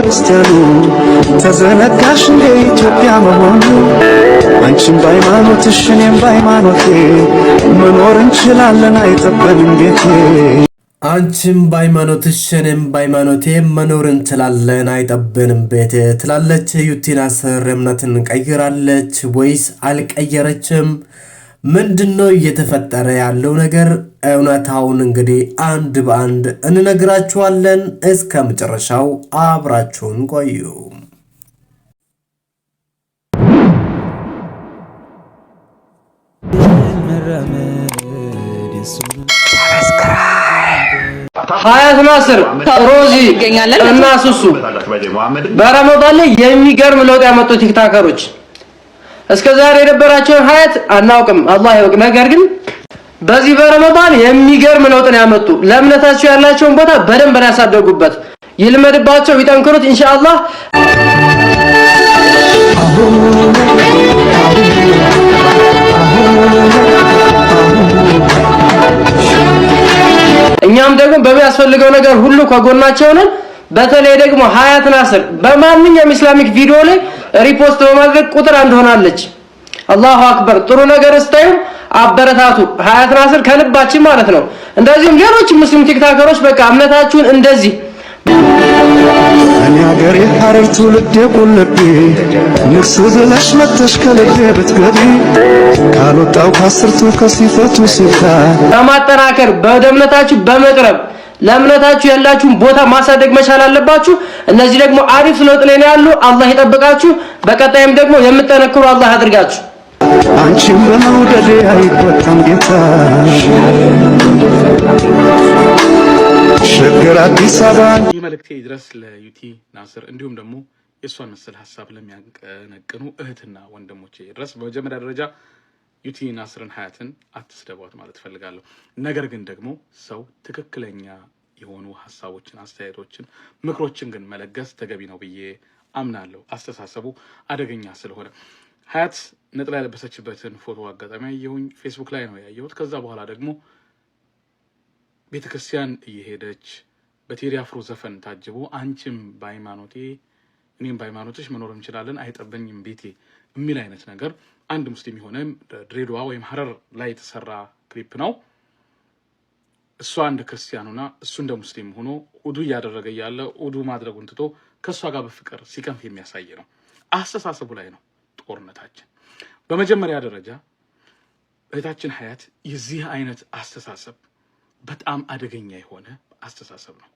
ክርስቲያኑ ተዘነጋሽ እንደ ኢትዮጵያ መሆኑ። አንቺም በሃይማኖትሽ እኔም በሃይማኖቴ መኖር እንችላለን አይጠበንም ቤቴ። አንቺም በሃይማኖትሽ እኔም በሃይማኖቴ መኖር እንችላለን አይጠብንም ቤቴ ትላለች ዩቲ ናስር። እምነትን ቀይራለች ወይስ አልቀየረችም? ምንድነው እየተፈጠረ ያለው ነገር? እውነታውን እንግዲህ አንድ በአንድ እንነግራችኋለን። እስከ መጨረሻው አብራችሁን ቆዩ። ሀያት ናስር፣ ሮዚ እና ሱሱ በረመዳን ላይ የሚገርም ለውጥ ያመጡ ቲክታከሮች እስከ ዛሬ የነበራቸውን ሀያት አናውቅም፣ አላህ ይወቅ። ነገር ግን በዚህ በረመዳን የሚገርም ለውጥ ነው ያመጡ። ለእምነታቸው ያላቸውን ቦታ በደንብ ነው ያሳደጉበት። ይልመድባቸው፣ ይጠንክሩት ኢንሻአላህ። እኛም ደግሞ በሚያስፈልገው ነገር ሁሉ ከጎናቸው ነን። በተለይ ደግሞ ሀያት ናስር በማንኛውም Islamic ቪዲዮ ላይ repost በማድረግ ቁጥር አንድ ሆናለች። አላሁ አክበር። ጥሩ ነገር ስታዩ አበረታቱ። ሀያት ናስር ከልባችን ማለት ነው። እንደዚሁም ሌሎች ሙስሊም ቲክታከሮች በቃ እምነታችሁን እንደዚህ እኔ ሀገሬ ሐረር ትውልዴ ቁልቢ ንግስ ብለሽ መተሽ ከልቤ ብትገቢ ካልወጣው ከአስርቱ ከሲፈቱ ሲታ በማጠናከር ወደ እምነታችሁ በመቅረብ ለእምነታችሁ ያላችሁን ቦታ ማሳደግ መቻል አለባችሁ። እነዚህ ደግሞ አሪፍ ለውጥ ላይ ነው ያሉ። አላህ ይጠብቃችሁ። በቀጣይም ደግሞ የምጠነክሩ አላህ አድርጋችሁ። አንቺም በመውደዴ አይቆጣም ጌታ። ሸገር አዲስ አበባ። ይህ መልእክቴ ይድረስ ለዩቲ ናስር እንዲሁም ደግሞ የእሷን መሰል ሀሳብ ለሚያቀነቅኑ እህትና ወንድሞቼ ድረስ። በመጀመሪያ ደረጃ ዩቲ ናስርን ሀያትን አትስደቧት ማለት እፈልጋለሁ። ነገር ግን ደግሞ ሰው ትክክለኛ የሆኑ ሀሳቦችን፣ አስተያየቶችን፣ ምክሮችን ግን መለገስ ተገቢ ነው ብዬ አምናለሁ። አስተሳሰቡ አደገኛ ስለሆነ ሀያት ነጠላ የለበሰችበትን ፎቶ አጋጣሚ ያየሁኝ ፌስቡክ ላይ ነው ያየሁት። ከዛ በኋላ ደግሞ ቤተክርስቲያን እየሄደች በቴዲ አፍሮ ዘፈን ታጅቦ አንቺም በሃይማኖቴ እኔም በሃይማኖትሽ መኖር እንችላለን አይጠበኝም ቤቴ የሚል አይነት ነገር አንድ ሙስሊም የሆነ ድሬዳዋ ወይም ሀረር ላይ የተሰራ ክሊፕ ነው። እሷ እንደ ክርስቲያን ሆና እሱ እንደ ሙስሊም ሆኖ ውዱ እያደረገ እያለ ውዱ ማድረጉን ትቶ ከእሷ ጋር በፍቅር ሲከንፍ የሚያሳይ ነው። አስተሳሰቡ ላይ ነው ጦርነታችን። በመጀመሪያ ደረጃ እህታችን ሀያት የዚህ አይነት አስተሳሰብ በጣም አደገኛ የሆነ አስተሳሰብ ነው።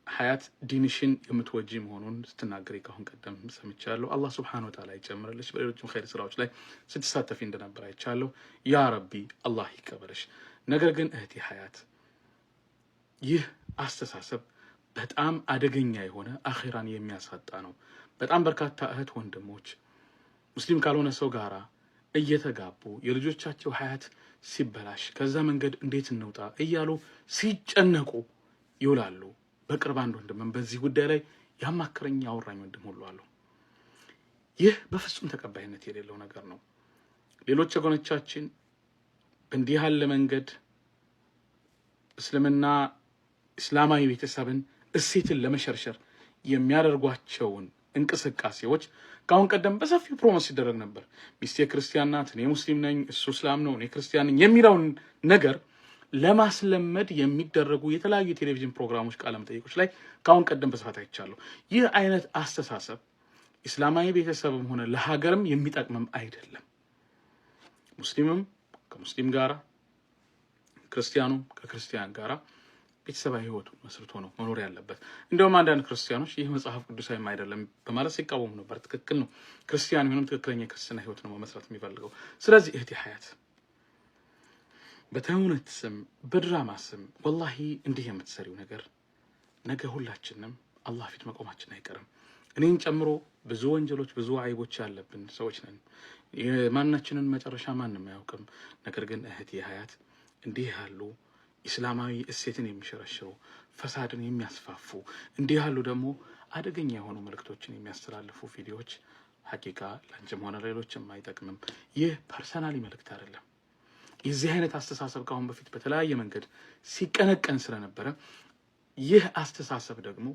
ሀያት ዲንሽን የምትወጂ መሆኑን ስትናገሪ ካሁን ቀደም ሰምቻለሁ። አላህ ስብሐነ ወተዓላ ይጨምርልሽ። በሌሎችም ኸይር ስራዎች ላይ ስትሳተፊ እንደነበር አይቻለሁ። ያ ረቢ አላህ ይቀበልሽ። ነገር ግን እህቴ ሀያት ይህ አስተሳሰብ በጣም አደገኛ የሆነ አኼራን የሚያሳጣ ነው። በጣም በርካታ እህት ወንድሞች ሙስሊም ካልሆነ ሰው ጋራ እየተጋቡ የልጆቻቸው ሀያት ሲበላሽ ከዛ መንገድ እንዴት እንውጣ እያሉ ሲጨነቁ ይውላሉ። በቅርብ አንድ ወንድምም በዚህ ጉዳይ ላይ ያማከረኝ ያወራኝ ወንድም ሁሉ አሉ። ይህ በፍጹም ተቀባይነት የሌለው ነገር ነው። ሌሎች ወገኖቻችን በእንዲህ ያለ መንገድ እስልምና እስላማዊ ቤተሰብን እሴትን ለመሸርሸር የሚያደርጓቸውን እንቅስቃሴዎች ከአሁን ቀደም በሰፊው promote ሲደረግ ነበር። ሚስቴ ክርስቲያን ናት፣ እኔ ሙስሊም ነኝ፣ እሱ እስላም ነው፣ እኔ ክርስቲያን ነኝ የሚለውን ነገር ለማስለመድ የሚደረጉ የተለያዩ የቴሌቪዥን ፕሮግራሞች፣ ቃለ መጠይቆች ላይ ከአሁን ቀደም በስፋት አይቻለሁ። ይህ አይነት አስተሳሰብ ኢስላማዊ ቤተሰብም ሆነ ለሀገርም የሚጠቅምም አይደለም። ሙስሊምም ከሙስሊም ጋራ ክርስቲያኑም ከክርስቲያን ጋራ ቤተሰባዊ ህይወቱን መስርቶ ነው መኖር ያለበት። እንደውም አንዳንድ ክርስቲያኖች ይህ መጽሐፍ ቅዱሳዊም አይደለም በማለት ሲቃወሙ ነበር። ትክክል ነው። ክርስቲያን ቢሆንም ትክክለኛ የክርስትና ህይወት ነው መመስረት የሚፈልገው። ስለዚህ እህቴ ሀያት በተውነት ስም በድራማ ስም ወላሂ እንዲህ የምትሰሪው ነገር ነገ ሁላችንም አላህ ፊት መቆማችን አይቀርም። እኔን ጨምሮ ብዙ ወንጀሎች ብዙ አይቦች ያለብን ሰዎች ነን። የማናችንን መጨረሻ ማንም አያውቅም። ነገር ግን እህቴ ሀያት እንዲህ ያሉ ኢስላማዊ እሴትን የሚሸረሽሩ ፈሳድን የሚያስፋፉ እንዲህ ያሉ ደግሞ አደገኛ የሆኑ መልእክቶችን የሚያስተላልፉ ቪዲዮዎች ሀቂቃ ለአንቺም ሆነ ሌሎችም አይጠቅምም። ይህ personally መልእክት አይደለም። የዚህ አይነት አስተሳሰብ ከአሁን በፊት በተለያየ መንገድ ሲቀነቀን ስለነበረ ይህ አስተሳሰብ ደግሞ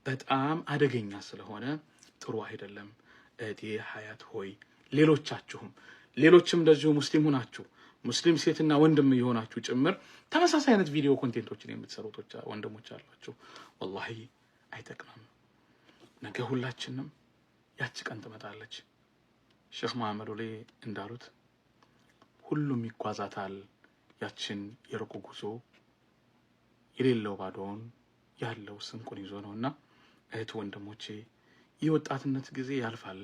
በጣም አደገኛ ስለሆነ ጥሩ አይደለም። እህቴ ሀያት ሆይ ሌሎቻችሁም ሌሎችም እንደዚሁ ሙስሊም ሁናችሁ ሙስሊም ሴትና ወንድም የሆናችሁ ጭምር ተመሳሳይ አይነት ቪዲዮ content ኦችን የምትሰሩት ወንድሞች አላችሁ። ወላሂ አይጠቅምም። ነገ ሁላችንም ያች ቀን ትመጣለች። ሼክ መሐመድ ወሌ እንዳሉት ሁሉም ይጓዛታል ያችን የሩቁ ጉዞ፣ የሌለው ባዶውን ያለው ስንቁን ይዞ ነው። እና እህት ወንድሞቼ፣ የወጣትነት ጊዜ ያልፋል።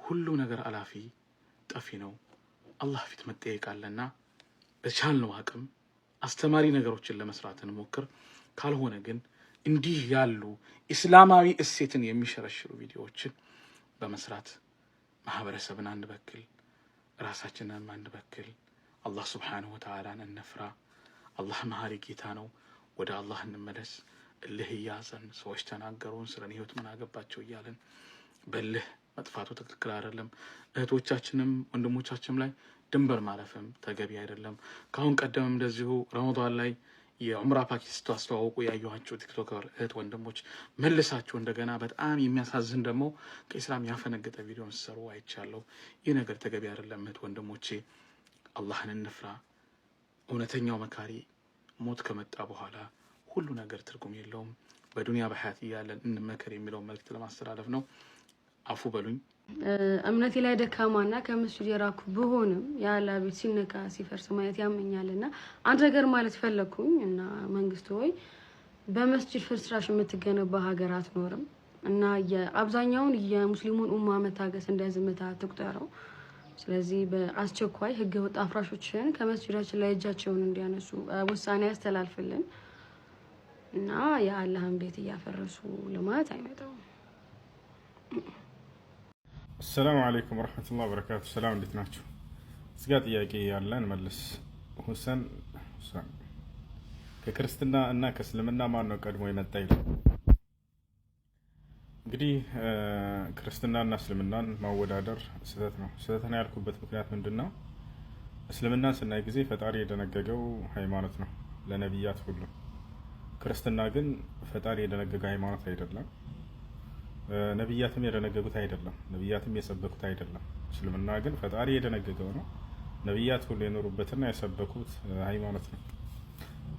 ሁሉ ነገር አላፊ ጠፊ ነው። አላህ ፊት መጠየቅ አለና በቻልነው አቅም አስተማሪ ነገሮችን ለመስራት እንሞክር። ካልሆነ ግን እንዲህ ያሉ ኢስላማዊ እሴትን የሚሸረሽሩ ቪዲዮዎችን በመስራት ማህበረሰብን አንበክል፣ ራሳችንን አንበክል። አላህ ስብሓነሁ ወተዓላን እንፍራ። አላህ መሀሪ ጌታ ነው። ወደ አላህ እንመለስ። እልህ እያዘን ሰዎች ተናገሩን ስለ ህይወት ምን አገባቸው እያለን በእልህ መጥፋቱ ትክክል አይደለም። እህቶቻችንም ወንድሞቻችንም ላይ ድንበር ማለፍም ተገቢ አይደለም። ከአሁን ቀደም እንደዚሁ ረመዳን ላይ የዑምራ ፓኬጅ ስታስተዋውቁ ያየኋቸው TikToker እህት ወንድሞች መልሳችሁ እንደገና በጣም የሚያሳዝን ደግሞ ከኢስላም ያፈነገጠ ቪዲዮ ሲሰሩ አይቻለሁ። ይህ ነገር ተገቢ አይደለም። እህት ወንድሞቼ፣ አላህን እንፍራ። እውነተኛው መካሪ ሞት ከመጣ በኋላ ሁሉ ነገር ትርጉም የለውም። በዱንያ በሀያት እያለን እንመከር የሚለውን መልእክት ለማስተላለፍ ነው። አፉ በሉኝ። እምነቴ ላይ ደካማና ከመስጂድ የራኩ ብሆንም የአላህ ቤት ሲነካ ሲፈርስ ማየት ያመኛል እና አንድ ነገር ማለት ፈለግኩኝ። እና መንግስት ሆይ፣ በመስጂድ ፍርስራሽ የምትገነባ ሀገር አትኖርም እና የአብዛኛውን የሙስሊሙን ኡማ መታገስ እንደ ዝምታ ትቁጠረው። ስለዚህ በአስቸኳይ ህገ ወጥ አፍራሾችን ከመስጂዳችን ላይ እጃቸውን እንዲያነሱ ውሳኔ ያስተላልፍልን እና የአላህን ቤት እያፈረሱ ልማት አይመጣውም። አሰላሙ አለይኩም ወረሕመቱላህ በረካቱ። ሰላም፣ እንዴት ናችሁ? እዚጋ ጥያቄ ያለን መልስ። ሁሰን ሁሰን ከክርስትና እና ከእስልምና ማን ነው ቀድሞ የመጣ ይላል። እንግዲህ ክርስትናና እስልምናን ማወዳደር ስህተት ነው። ስህተት ነው ያልኩበት ምክንያት ምንድን ነው? እስልምናን ስናይ ጊዜ ፈጣሪ የደነገገው ሃይማኖት ነው ለነቢያት ሁሉ። ክርስትና ግን ፈጣሪ የደነገገው ሃይማኖት አይደለም። ነቢያትም የደነገጉት አይደለም። ነቢያትም የሰበኩት አይደለም። እስልምና ግን ፈጣሪ የደነገገው ነው። ነቢያት ሁሉ የኖሩበትና የሰበኩት ሃይማኖት ነው።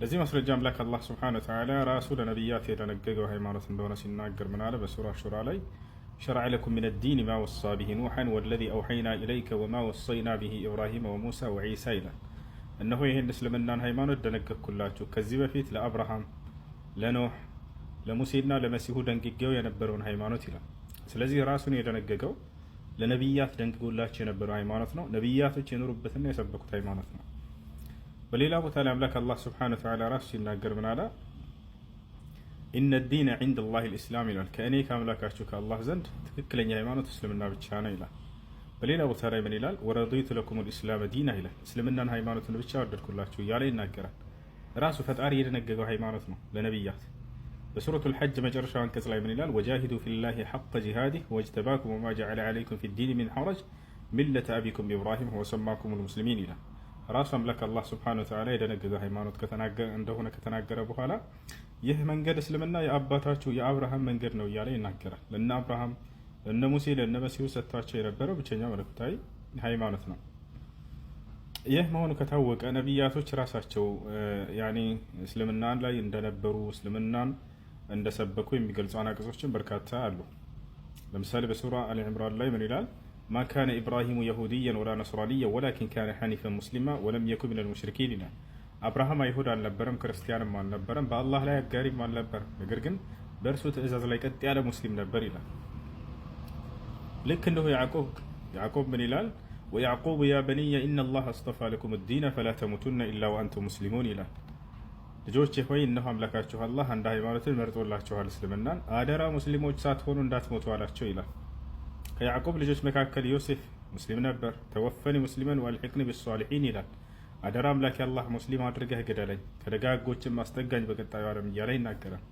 ለዚህ ማስረጃ አምላክ አላህ ስብሐነ ወተዓላ ራሱ ለነቢያት የደነገገው ሃይማኖት እንደሆነ ሲናገር ምን አለ? በሱራ ሹራ ላይ شرع لكم من الدين ما وصى به نوحا والذي أوحينا إليك وما وصينا به إبراهيم وموسى وعيسى ይላል። እነሆ ይህን እስልምናን ሃይማኖት ደነገግኩላችሁ ከዚህ በፊት ለአብርሃም፣ ለኖህ፣ ለሙሴና ለመሲሁ ደንግጌው የነበረውን ሃይማኖት ይላል። ስለዚህ ራሱን የደነገገው ለነቢያት ደንግጎላቸው የነበረው ሃይማኖት ነው። ነቢያቶች የኖሩበትና የሰበኩት ሃይማኖት ነው። በሌላ ቦታ ላይ አምላክ አላህ ስብሐነ ወተዓላ ራሱ ሲናገር ምን አለ? إن الدين عند الله الإسلام ይላል። ከእኔ ከአምላካችሁ ከአላህ ዘንድ ትክክለኛ ሃይማኖት እስልምና ብቻ ነው ይላል። በሌላ ቦታ ላይ ምን ይላል? ورضيت لكم الإسلام دينا ይላል። እስልምናን ሃይማኖትን ብቻ ወደድኩላችሁ እያለ ይናገራል። ራሱ ፈጣሪ የደነገገው ሃይማኖት ነው ለነቢያት። በሱረቱል ሐጅ መጨረሻው አንቀጽ ላይ ምን ይላል? وجاهدوا في الله حق جهاده هو اجتباكم وما جعل عليكم في الدين من حرج ملة أبيكم إبراهيم هو سماكم المسلمين ይላል። ራሱ አምላክ አላህ ስብሐነ ወተዓላ የደነገገው ሃይማኖት እንደሆነ ከተናገረ በኋላ ይህ መንገድ እስልምና የአባታችሁ የአብርሃም መንገድ ነው እያለ ይናገራል። ለእነ አብርሃም፣ ለእነ ሙሴ፣ ለእነ መሲሁ ሰጥቷቸው የነበረው ብቸኛ መለኮታዊ ሃይማኖት ነው። ይህ መሆኑ ከታወቀ ነቢያቶች ራሳቸው ያኔ እስልምናን ላይ እንደነበሩ፣ እስልምናን እንደሰበኩ የሚገልጹ አናቅጾችን በርካታ አሉ። ለምሳሌ በሱራ አሊ ዕምራን ላይ ምን ይላል? ما كان إبراهيم يهوديا ولا نصرانيا ولكن كان حنيفا مسلما ولم يك من المشركين ይላል። አብርሃም አይሁድ አልነበረም፣ ክርስቲያንም አልነበረም፣ በአላህ ላይ አጋሪም አልነበረም። ነገር ግን በእርሱ ትእዛዝ ላይ ቀጥ ያለ ሙስሊም ነበር ይላል። ልክ እንዲሁ ያዕቆብ ምን ይላል? ويعقوب يا بني إن الله اصطفى لكم الدين فلا تموتن إلا وأنتم مسلمون ይላል። ልጆቼ ሆይ፣ እነሆ አምላካችሁ አላህ አንድ ሃይማኖትን መርጦላችኋል እስልምናን፣ አደራ ሙስሊሞች ሳትሆኑ እንዳትሞቱ አላቸው ይላል። ከያዕቆብ ልጆች መካከል ዮሴፍ ሙስሊም ነበር። توفني مسلما وألحقني بالصالحين ይላል። አደራ አምላኬ አላህ ሙስሊም አድርገህ ግደለኝ፣ ከደጋጎችም አስጠጋኝ በቀጣዩ ዓለም እያለ ይናገራል።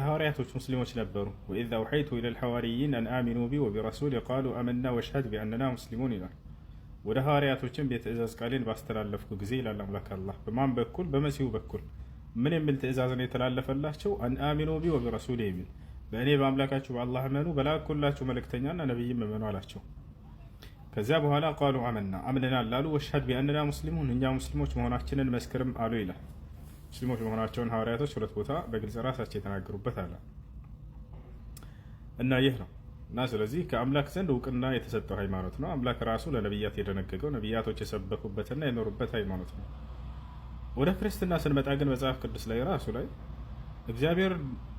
ሐዋርያቶች ሙስሊሞች ነበሩ። وإذ أوحيت إلى الحواريين أن آمنوا بي وبرسولي قالوا آمنا واشهد بأننا مسلمون ይላል። ወደ ሐዋርያቶችም የትእዛዝ ቃሌን ባስተላለፍኩ ጊዜ ይላል አምላክ አላህ። በማን በኩል? በመሲሁ በኩል። ምን የሚል ትእዛዝ ነው የተላለፈላቸው? أن آمنوا بي وبرسولي የሚል፣ በእኔ በአምላካችሁ በአላህ እመኑ፣ በላኩላችሁ መልእክተኛና ነቢይም እመኑ አላቸው። ከዚያ በኋላ قالوا آمنا አምነናል አሉ። واشهد بأننا مسلمون እኛ ሙስሊሞች መሆናችንን መስክርም አሉ ይላል። ሙስሊሞች መሆናቸውን ሐዋርያቶች ሁለት ቦታ በግልጽ ራሳቸው የተናገሩበት አለ እና ይህ ነው። እና ስለዚህ ከአምላክ ዘንድ እውቅና የተሰጠው ሃይማኖት ነው። አምላክ ራሱ ለነቢያት የደነገገው፣ ነቢያቶች የሰበኩበትና የኖሩበት ሃይማኖት ነው። ወደ ክርስትና ስንመጣ ግን መጽሐፍ ቅዱስ ላይ ራሱ ላይ እግዚአብሔር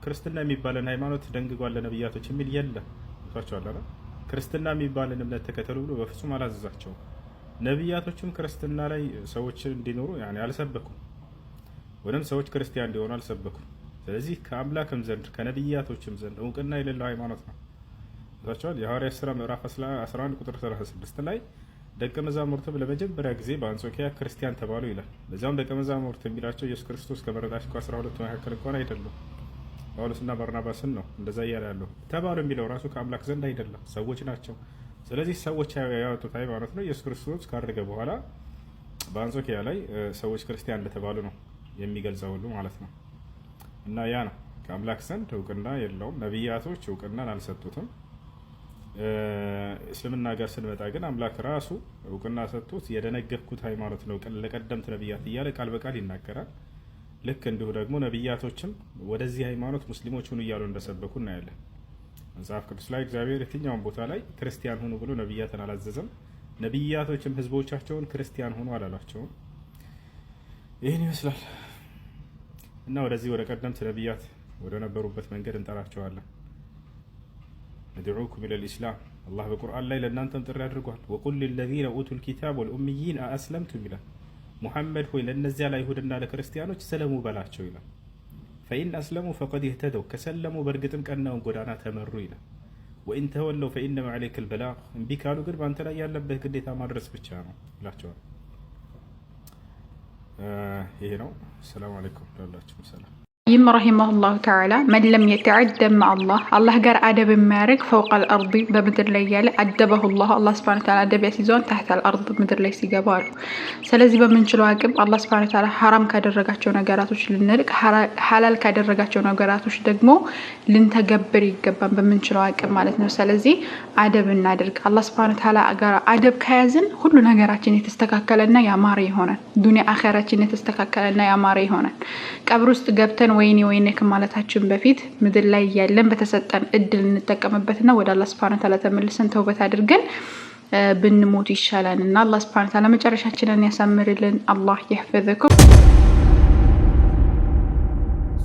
ክርስትና የሚባልን ሃይማኖት ደንግጓል ለነቢያቶች የሚል የለም። ቷቸዋል። ክርስትና የሚባልን እምነት ተከተሉ ብሎ በፍጹም አላዘዛቸውም። ነቢያቶችም ክርስትና ላይ ሰዎችን እንዲኖሩ አልሰበኩም፣ ወይም ሰዎች ክርስቲያን እንዲሆኑ አልሰበኩም። ስለዚህ ከአምላክም ዘንድ ከነቢያቶችም ዘንድ እውቅና የሌለው ሃይማኖት ነው። ታቸዋል። የሐዋርያት ሥራ ምዕራፍ 11 ቁጥር 36 ላይ ደቀ መዛሙርትም ለመጀመሪያ ጊዜ በአንጾኪያ ክርስቲያን ተባሉ ይላል። በዚያም ደቀ መዛሙርት የሚላቸው ኢየሱስ ክርስቶስ ከመረጣቸው ከ12ቱ መካከል እንኳን አይደሉም። ጳውሎስና ባርናባስን ነው እንደዛ እያለ ያለው። ተባሉ የሚለው ራሱ ከአምላክ ዘንድ አይደለም፣ ሰዎች ናቸው። ስለዚህ ሰዎች ያወጡት ሃይማኖት ነው። ኢየሱስ ክርስቶስ ካረገ በኋላ በአንጾኪያ ላይ ሰዎች ክርስቲያን እንደተባሉ ነው የሚገልጸው ሁሉ ማለት ነው። እና ያ ነው፣ ከአምላክ ዘንድ እውቅና የለውም። ነቢያቶች እውቅናን አልሰጡትም። እስልምና ጋር ስንመጣ ግን አምላክ ራሱ እውቅና ሰጥቶት የደነገግኩት ሃይማኖት ነው ለቀደምት ነቢያት እያለ ቃል በቃል ይናገራል። ልክ እንዲሁ ደግሞ ነቢያቶችም ወደዚህ ሃይማኖት ሙስሊሞች ሁኑ እያሉ እንደሰበኩ እናያለን። መጽሐፍ ቅዱስ ላይ እግዚአብሔር የትኛውን ቦታ ላይ ክርስቲያን ሁኑ ብሎ ነቢያትን አላዘዘም። ነቢያቶችም ህዝቦቻቸውን ክርስቲያን ሁኑ አላሏቸውም። ይህን ይመስላል እና ወደዚህ ወደ ቀደምት ነቢያት ወደ ነበሩበት መንገድ እንጠራቸዋለን። ندعوكم إلى الإسلام። አላህ በቁርአን ላይ ለእናንተም ጥሪ አድርጓል። وقل للذين أوتوا الكتاب والأميين أأسلمتم ይላል። ሙሐመድ ሆይ ለእነዚያ ለአይሁድና ለክርስቲያኖች ሰለሙ በላቸው ይላል። فإن أسلموا فقد اهتدوا ከሰለሙ በእርግጥም ቀናውን ጎዳና ተመሩ ይላል። وإن تولوا فإنما عليك البلاغ እምቢ ካሉ ግን በአንተ ላይ ያለብህ ግዴታ ማድረስ ብቻ ነው ይላቸዋል። ይሄ ነው። ሰላም አለይኩም ላላችሁ ሰላም። ይህም رحمه الله تعالى من لم يتأدب مع الله አላህ ጋር አደብ የማያደርግ فوق الأرض በምድር ላይ እያለ أدبه الله አላህ ስብሐነ ወተዓላ አደብ ያስይዘዋል تحت الأرض ምድር ላይ ሲገባ አሉ። ስለዚህ በምንችለው አቅም አላህ ስብሐነ ወተዓላ ሐራም ካደረጋቸው ነገራቶች ልንርቅ፣ ሐላል ካደረጋቸው ነገራቶች ደግሞ ልንተገብር ይገባን በምንችለው አቅም ማለት ነው። ስለዚህ አደብ እናድርግ። አላህ ስብሐነ ወተዓላ ጋር አደብ ከያዝን ሁሉ ነገራችን የተስተካከለና ያማረ ይሆናል። ዱንያ አኼራችን የተስተካከለና ያማረ ይሆናል። ቀብር ውስጥ ገብተን ወይኔ ወይኔ ከማለታችን በፊት ምድር ላይ እያለን በተሰጠን እድል እንጠቀምበትና ወደ አላህ ስብሐነ ወተዓላ ተመልሰን ተውበት አድርገን ብንሞት ይሻላል እና አላህ ስብሐነ ወተዓላ መጨረሻችንን ያሳምርልን። አላህ ይሕፈዝኩም።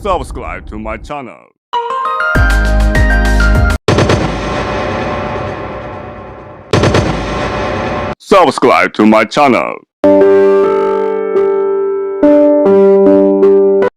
Subscribe to my channel. Subscribe to my channel.